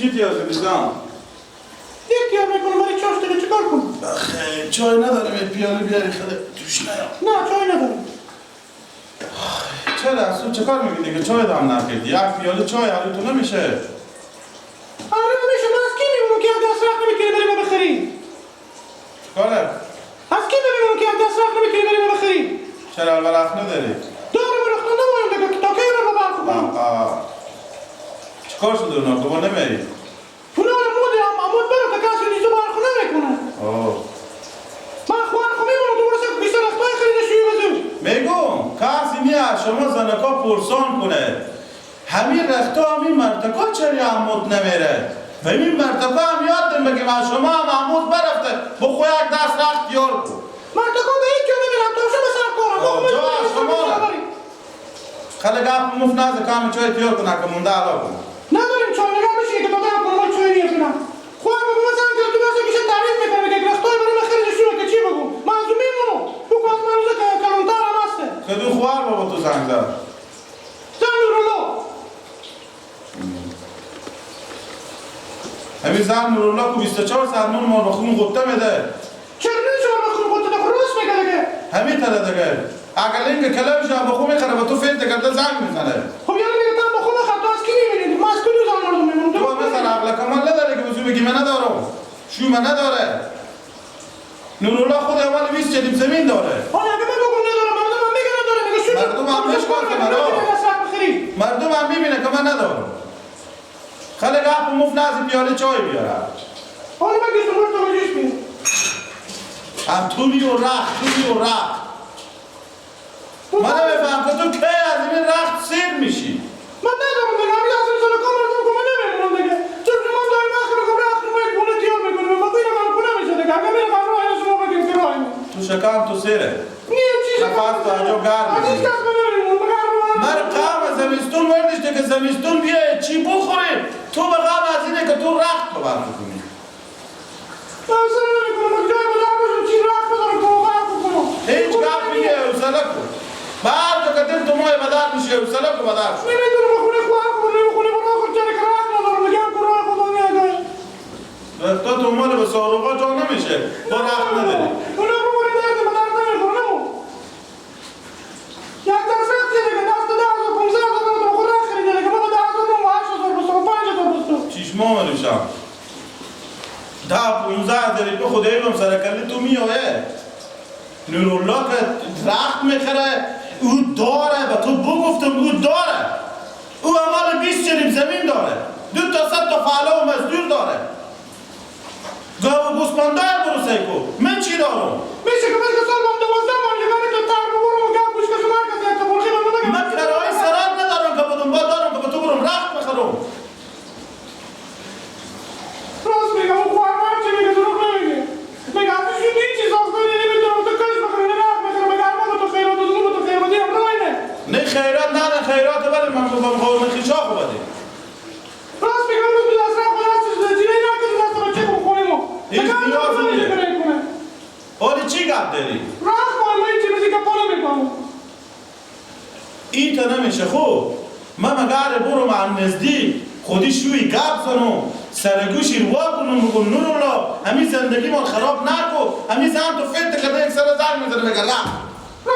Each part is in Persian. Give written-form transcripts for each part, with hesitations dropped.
چی تیار شدی زن؟ یک تیار میکنم ولی چاش دیگه چیکار کنم؟ بخیر چای ندارم یه پیاله بیاری خیلی توش نیام. نه چای ندارم. چرا از تو چه کار میگی دیگه چای دم نکردی؟ یک پیاله چای حالی تو نمیشه. آره نمیشه. من از کی میمونم که از دست رخت نمیتونی بری ما بخری؟ چیکاره؟ از کی میمونم که از دست رخت نمیتونی بری ما بخری؟ چرا اول رخت نداری؟ دارم رخت ندارم دیگه تا کی رو برق کنم؟ چیکار شده اونا؟ تو نمیری؟ اونا رو مود هم عمود برم تا کسی نیزو برق نمیکنه. من خوار خو میمونم تو برسه 20 رختای خریده شوی بزن. میگم کسی نیه شما زنکا پرسان کنه. همین رختا همین مرتکا چرا عمود نمیره؟ و این مرتکا هم یاد دارم بگیم از شما هم عمود برفته بخو یک دست رخت یار کن. مرتکا به هیچ جا نمیرم تا شما سر کارم. جا شما خیلی گپ مفت نزد که چای تیار کنه که مونده علا کنه. نداریم چای نگاه بشینه که دادم کنم ما چای نیست. خواه بابا من زنگ تو بس کیش تعریف میکنه که رختای برای من خرید شونه که چی بگم؟ من از میمونم. بگو از من روزه کلانتر هم هسته. کدو خوار بابا تو زنگ زد؟ زن نورالله. همین زن نورالله که 24 ساعت نون ما به خون غبطه میده. چرا نمیشه ما به خون غبطه ده؟ راست میگه دیگه. همین تره دیگه. اگر اینکه کلمش هم به خون میخره و تو فیل کرده زنگ میزنه. خب یعنی میگه تو به خون بخر تو از کی میبینی؟ من از کدو زن مردم میمونم؟ تو مثلا عقل کمال نداره که بزرگ بگی من ندارم. شو من نداره. نورالله خود اول 20 جریب زمین داره. حالا اگه من بگم ندارم مردم هم میگن نداره میگه شو مردم هم میشناسه مرا. مردم هم میبینه که من ندارم. خیلی گپ مفت نزد پیاله چای بیاره. حالا من گیشتم برو تو جوش میره. هم تو می و رخت تو می و رخت. من نمیفهم که تو کی از این رخت سیر میشی. من ندارم دیگه همین از این سال کار مردم که من نمیمونم دیگه. چون من دارم آخر رو رخت رو یک پول تیار میکنم. من دیگه من پول نمیشه دیگه. اگه میرم راه شما بگیم که راه تو شکم تو سیره. نه چیز نفس تو انجا گرم میشه. هیچ کس من نمیمونم. من قام زمستون وردش که زمستون بیای چی بخوری تو به قام از اینه که تو رخت رو برق کنی. حوصله نمیکنم جای بدر باشم چی رخت بذارم که برق کنم. هیچ گپ میگه حوصله کن. بعد تو که دل تو ماه بدر میشه حوصله کن بدر. نمیدونم خونه خوار کنم خونه برا خود چرا که رخت ندارم میگم که راه خدا میاد. رخت تو مال به ساروقا جا نمیشه. تو رخت نداری. اونا رو برای درد بدر نمیخورم. یک دست رخت دیگه دست 10,000 15,000 تو خود رخت خریده دیگه ما 10,000 8,000 5,000 بستو. چشمام روشم. 10 15 هزار به خدای بم سرکلی تو میایه. نورالله که رخت میخره او داره به تو بگفتم او داره. او امال 20 جریب زمین داره. 2 تا 100 تا فعله و مزدور داره. گاو گوسپندای برو سیکو. من چی دارم؟ میشه که من که سال من 12 ماه دیگه تو تر ببرم و گاو گوش کشم هر کسی یک تا برخی من بگم. من کرایه سراب ندارم که بدم با دارم که به تو برم رخت بخرم. راست میگم اون خوار چی میگه دروغ نمیگه. میگه از شو هیچ چیز اصلا نمیتونم تو کش بخرم نه رخت بخرم مگر ما تو خیرات و تو خیرات هم راه نه. نه خیرات نه نه خیرات ولی من بگم قوم خیشا خو بده. راست میگم روز دو دست رخت دست چیزی نه که دست بچه بخوریم. هیچ نیاز نیست. حالی چی گپ داری؟ رخت ما این چیزی که پالا میکنم. این تا نمیشه خوب. من مگر برم عن نزدیک خودی شوی گپ زنم سرگوشی رو کنم بگم نورالله همین زندگی ما خراب نکن همین زن تو فکر کرده یک سر زنگ میزنه میگه رخت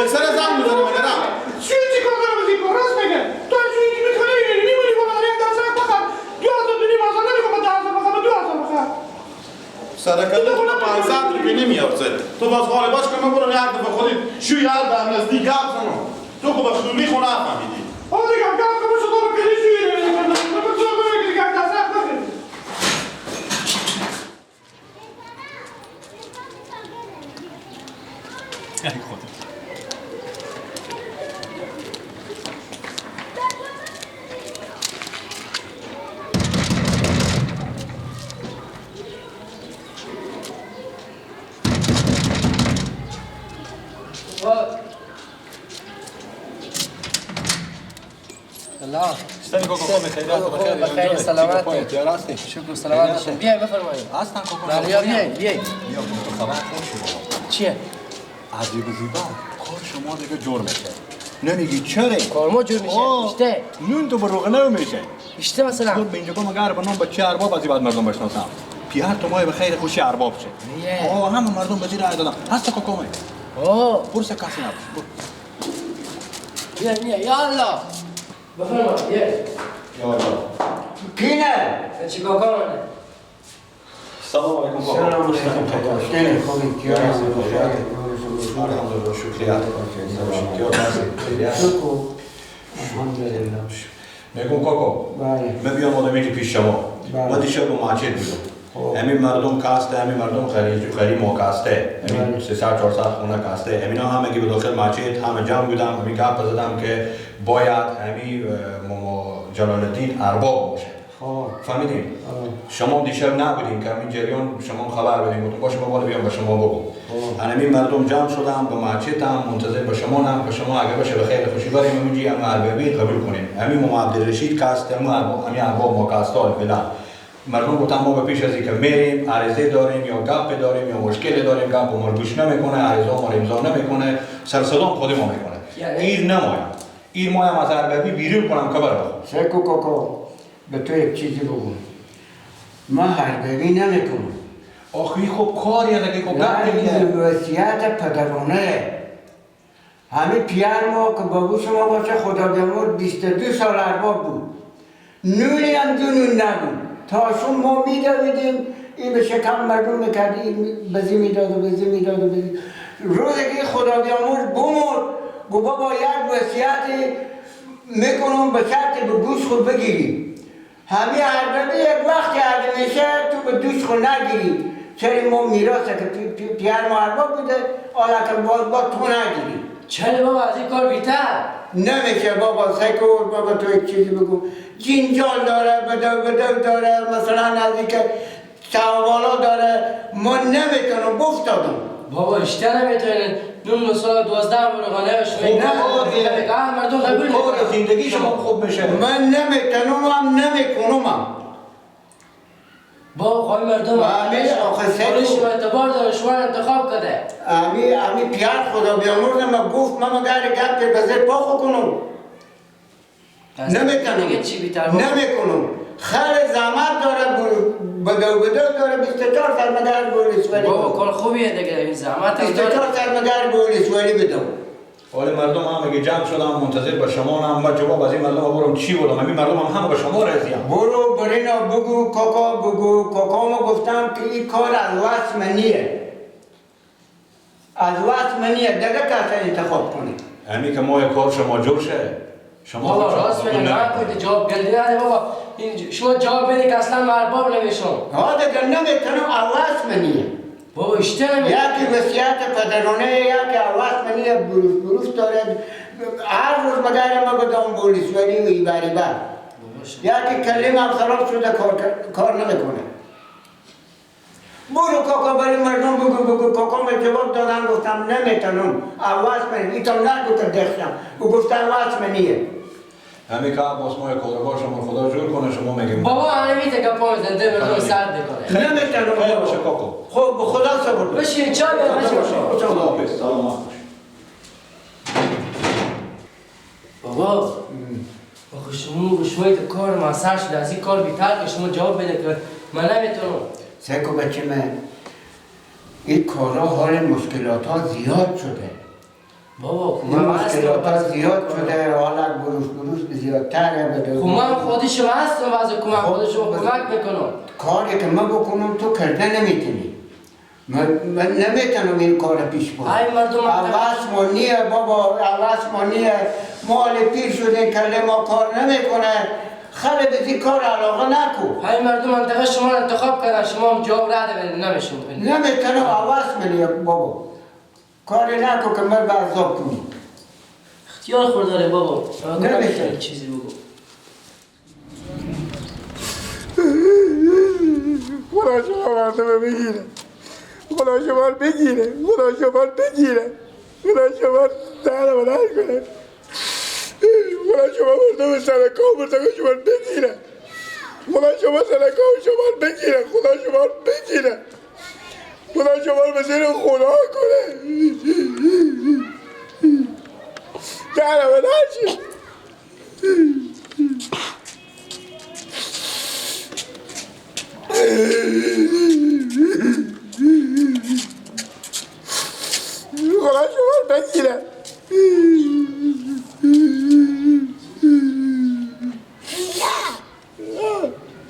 یک سر زنگ میزنه میگه رخت. شوی چی کار داره بزی کن راست میگه تو شوی چی میخوری میبینی میمونی با من یک دست رخت بخر 2,000 2,500 نمیخوام 10,000 بخر 2,000 بخر. سرکلی تو 500 روپیه نمیارزه تو باز حال باش که من برم یک دفعه خودی شوی هر به نزدیک گپ زنم تو خب خوبی خونه فهمیدی. آه دیگه گپ که بشه تو کلی شوی نمیکنم تو چه میگی که دست رخت بخری. ای خدا. بخیر سلامت شکر سلامت بیای بفرمایید. اصلا کوکو بیای بیای بیا خبر خوش شما چیه؟ عجیب زیبا کار شما دیگه جور میشه. نمیگی چرا؟ کار ما جور میشه. اشته نون تو به روغنه میشه. اشته مثلا چطور به اینجا مگر به نام بچه ارباب از بعد مردم بشناسم. پیار تو مای به خیر خوشی ارباب شه. آه همه مردم به زیر رای دادن. هست کاکا می. آه پرس کسی نباش. بیا بیا یا الله. بفرما بیا. یا الله. کینه؟ چی کاکا منه؟ سلام علیکم. سلام علیکم. خوبی خوبی کیار الحمدلله شکریات. الحمدلله. میگم کاکا من بیام آدمی که پیش شما ما دیشب به مسجد بودم. همین مردم کاسته، همین مردم خری ما کاسته، همین 300 400 خونه کاسته، همینا همگی به داخل مسجد همه جمع بودم، همین گپ زدم که باید همین ماما جلال الدین ارباب باشه. فهمیدیم؟ شما دیشب نبودین که همین جریان شما خبر بدین، گفتم باشه بابا بیام به شما بگم. همین مردم جمع شدم به مسجد هم منتظر به شما نم که شما اگه باشه به خیر خوشی بریم همینجی هم اربابی قبول کنیم. همین ماما عبدالرشید کاسته، همین ارباب ما کاسته فعلا. مردم گفتن ما به پیش از اینکه میریم عریضه داریم یا گپ داریم یا مشکل داریم، گپ ما رو گوش نمیکنه، عریضه ما رو امضا نمیکنه، سر صدا خود ما میکنه. ایر نمایم، ایر مایم از اربابی بیرون کنم که بره. سکو کاکا به تو یک چیزی بگم، ما اربابی نمیکنم. آخی خب کاریه دیگه، خب گپ دیگه. وصیت پدرانه. همین پیار ما که بابو شما باشه خدا بیامرز 22 سال ارباب بود، نونی هم دو نون نبود. تا شون ما میدویدیم این به شکم مردم میکرد، این بزی میداد و بزی میداد و بزی. روزی که خدا بیامرز بمرد، گفت بابا یک وصیتی میکنم به شرط به گوش خود بگیری. همین اربابی یک وقتی اگه میشه تو به دوش خود نگیری، چرا ما میراثه که پیار ما ارباب بوده، حالا که باز با تو نگیری. چرا بابا از این کار بیتر؟ نمیشه بابا سکو، بابا تو یک چیزی بگو. جینجال داره، بدو بدو داره، مثلا از اینکه سوالا داره، ما نمیتونم گفتادم. بابا اشته نمیتونین نون سال 12 برو خب مردم قبول کار زندگی شما خوب میشه. من نمیتونم هم نمیکنم. بابا خواهی مردم شما اعتبار داره، شما انتخاب کرده. امی پیار خدا بیامرزه ما گفت من مگر گپ به زیر پا کنم. نمیتونم. نمیکنم. خیلی زحمت داره، بدو بدو داره، 24 ساعت مگر بولیس ولی. بابا کار خوبیه دیگه، این زحمت هم داره. 24 ساعت مگر بولیس ولی بدم. ولی مردم هم اگه جمع شدم منتظر به شما هم، من جواب از این مردم برم چی بودم؟ همین مردم هم همه به شما راضی‌ام. برو برینا بگو کاکا، بگو کاکا ما گفتم که این کار از واسه منیه. از واسه منیه، دیگه کس انتخاب کنه. همین که ما کار شما جور شه. شما بابا راست میگه، نه جواب گلدی نده بابا. این شما جواب بده که اصلا ارباب نمیشم. ها دیگه نمیتونم، عوض منیه. بابا اشته نمیتونم. یکی وصیت پدرانه، یکی عوض منیه، بروف بروف داره. هر روز مگر ما بدم بولیس ولی و ایبری بر. یکی کلیم هم خراب شده کار نمیکنه. برو کاکا برای مردم بگو، بگو کاکا من جواب دادم گفتم نمیتونم، عوض منیه. ایتم نگو که دختم، او گفت عوض منیه. همین که عباس ما کارگاه شما خدا جور کنه، شما میگیم بابا همین میته گپا میزنه ده مردم سرد میکنه. نمیتونم. خیر باشه کاکا. خب به خدا صبر بشین چای بخوریم. خدا سلام. بابا آخه شما شما کار ما سر شده، از این کار بیتر که شما جواب بده که من نمیتونم. سکو بچه من این کارا حال مشکلات ها زیاد شده. بابا این مشکلات ها زیاد شده، حالا گروش گروش زیادتره. خب من خود شما هستم، بعضی کمک خود شما کمک میکنم. کاری که من بکنم تو کرده نمیتونی. من نمیتونم این کار پیش برم. ای مردم عوض مانیه بابا، عوض مانیه. مال پیر شده، کله ما کار نمیکنه. خیلی به این کار علاقه نکن. ای مردم منطقه شما رو انتخاب کردن، شما هم جواب رد بدید. نمیشون نمیتونم، عوض منیه بابا. کاری نکن که من به عذاب کنی. اختیار خود داره بابا. نمیشه چیزی بگو. خدا شما مردم بگیره، خدا شما بگیره، خدا شما بگیره، خدا شما در بلند کنه، خدا شما مردم سرکا مردم شما بگیره، خدا شما سرکا شما بگیره، خدا شما بگیره، خدا شما رو به زیر خدا کنه. در بلند شید.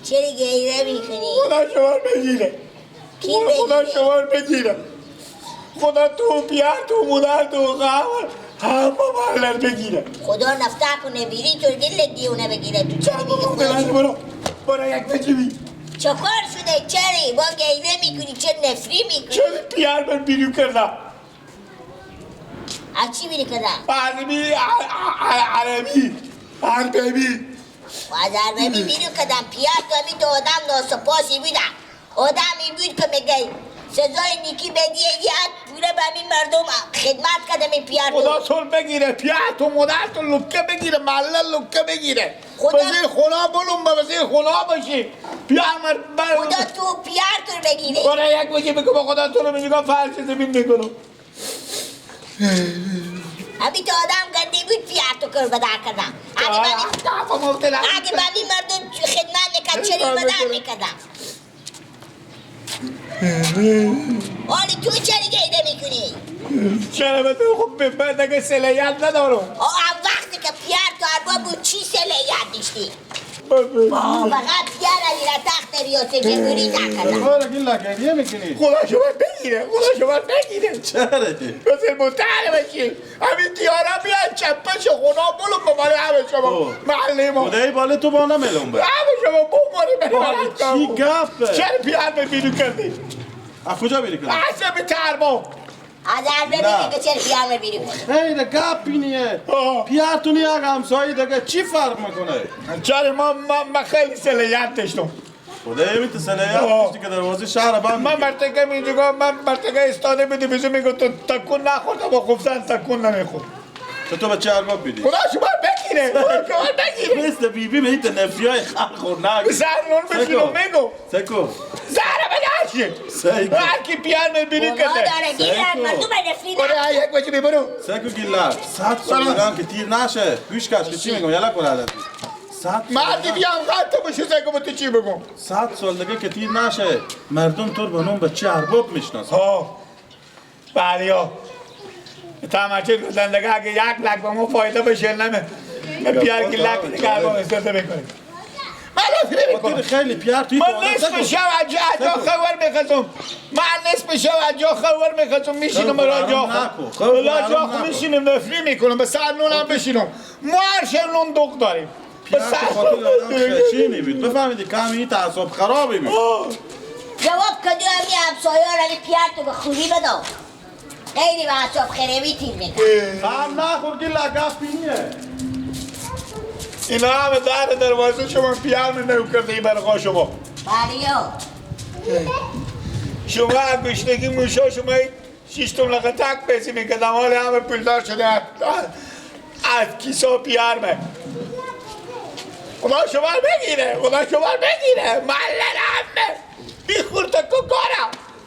چرا گریه میکنی؟ خدا شما رو بگیره. خدا شما رو بگیره. خدا تو پیار تو مادر تو خواهر همه محله بگیره. خدا نفته کنه بیری تو دل دیونه بگیره. تو چرا میگی خدا؟ برو برو یک بچی. چه کار شده چرا با گریه میکنی؟ چه نفری میکنی؟ چرا پیار من بیرون کردم؟ از چی بیرون کردم؟ عربی عربی عربی و از عربی بیرون کردم. پیار تو همین تو آدم ناسپاسی بودم. آدمی بود که میگه سزای نیکی بدیه یه پوره به همین مردم خدمت کردم. این پیار تو خدا تو بگیره. پیار تو مادر تو لکه بگیره. محله لکه بگیره. خدا خدا بلوم به وزیر خدا باشی. پیار من خدا تو پیار تو بگیره. برای یک بگی بگو با خدا تو رو میگم فرش زمین میکنم. همین تو آدم گندی بود پیار تو کر بدر کردم. اگه من این مردم خدمت نکرد چرا بدر میکردم؟ آره تو چرا گریه میکنی؟ چرا من خب من دیگه صلاحیت ندارم. وقتی که پیار تو ارباب بود چی صلاحیت داشتی؟ فقط پیار از تخت ریاست جمهوری نکردم. خدا گیلا گریه میکنی؟ خدا شما بگیره. خدا شما بگیره. چرا؟ مثل متعال بشی همین دیارا بیان چپش خدا بلوم بماره همه شما محله ما. خدای باله تو با نمیلون به همه شما بماره. چی گفته؟ چرا پیار به بیرون کردی؟ از کجا بیرون کردی؟ از به تربا. از عربه میگه که چرا پیار به بیرون کردی؟ خیلی گپی نیه. پیار تو نیه همسایه دیگه چی فرق میکنه؟ چرا ما خیلی صلاحیت داشتم. خدای می تو صلاحیت داشتی که دروازه شهر بند. من مرتکه میگم من مرتکه استاده بودی بزن میگم تو تکون نخورد با خفتن تکون نمیخورد. تو به چه ارباب بیدی؟ خدا شما بگیره. خدا شما بگیره. مثل بی بی به این نفری های خلق خور نگو. سر نون بشینم میگو. سکو. زهره بدرشی. سکو. هر کی پیار میبینی کده. خدا داره گیلر مردم نفری نگو. برو یک بچه ببرو. سکو گیلر. 100 سال که تیر نشه. گوش کش که چی میگم یلا کن عدد. مردی بیام قطع بشه سکو تو چی بگم؟ 100 سال دیگه که تیر نشه مردم تو به نام بچه ارباب میشناسن. ها. بله ها. تماشا گفتن دیگه اگه 1 لک به ما فایده بشه نمه پیار که لک دیگه ارباب استفاده میکنیم. من نفری میکنم. خیلی پیار توی من نصف شب از جا خبر میخواستم. من نصف شب از جا خبر میخواستم میشینم را جا خو جا خو میشینم نفری میکنم به سر نونم بشینم. ما هر شب نون دوغ داریم. پیار تو خاطر آدم خشینی بود. بفهمیدی کمی تعصب خرابی بود. جواب کدو همی همسایه را پیار تو به خوبی بدم. خیلی به اعصاب خرابی تیر میکنم. هم نخور که لگف بینیه. اینا همه در دروازه شما پیار می نو کرده ای برقا شما. بله شما از گشنگی موشا شما 6 توملقه تک پیسی میکردم. حال همه پولدار شده از کیسا پیار می. خدا شما بگیره. خدا شما بگیره. ملل همه بیخور تکو کارم.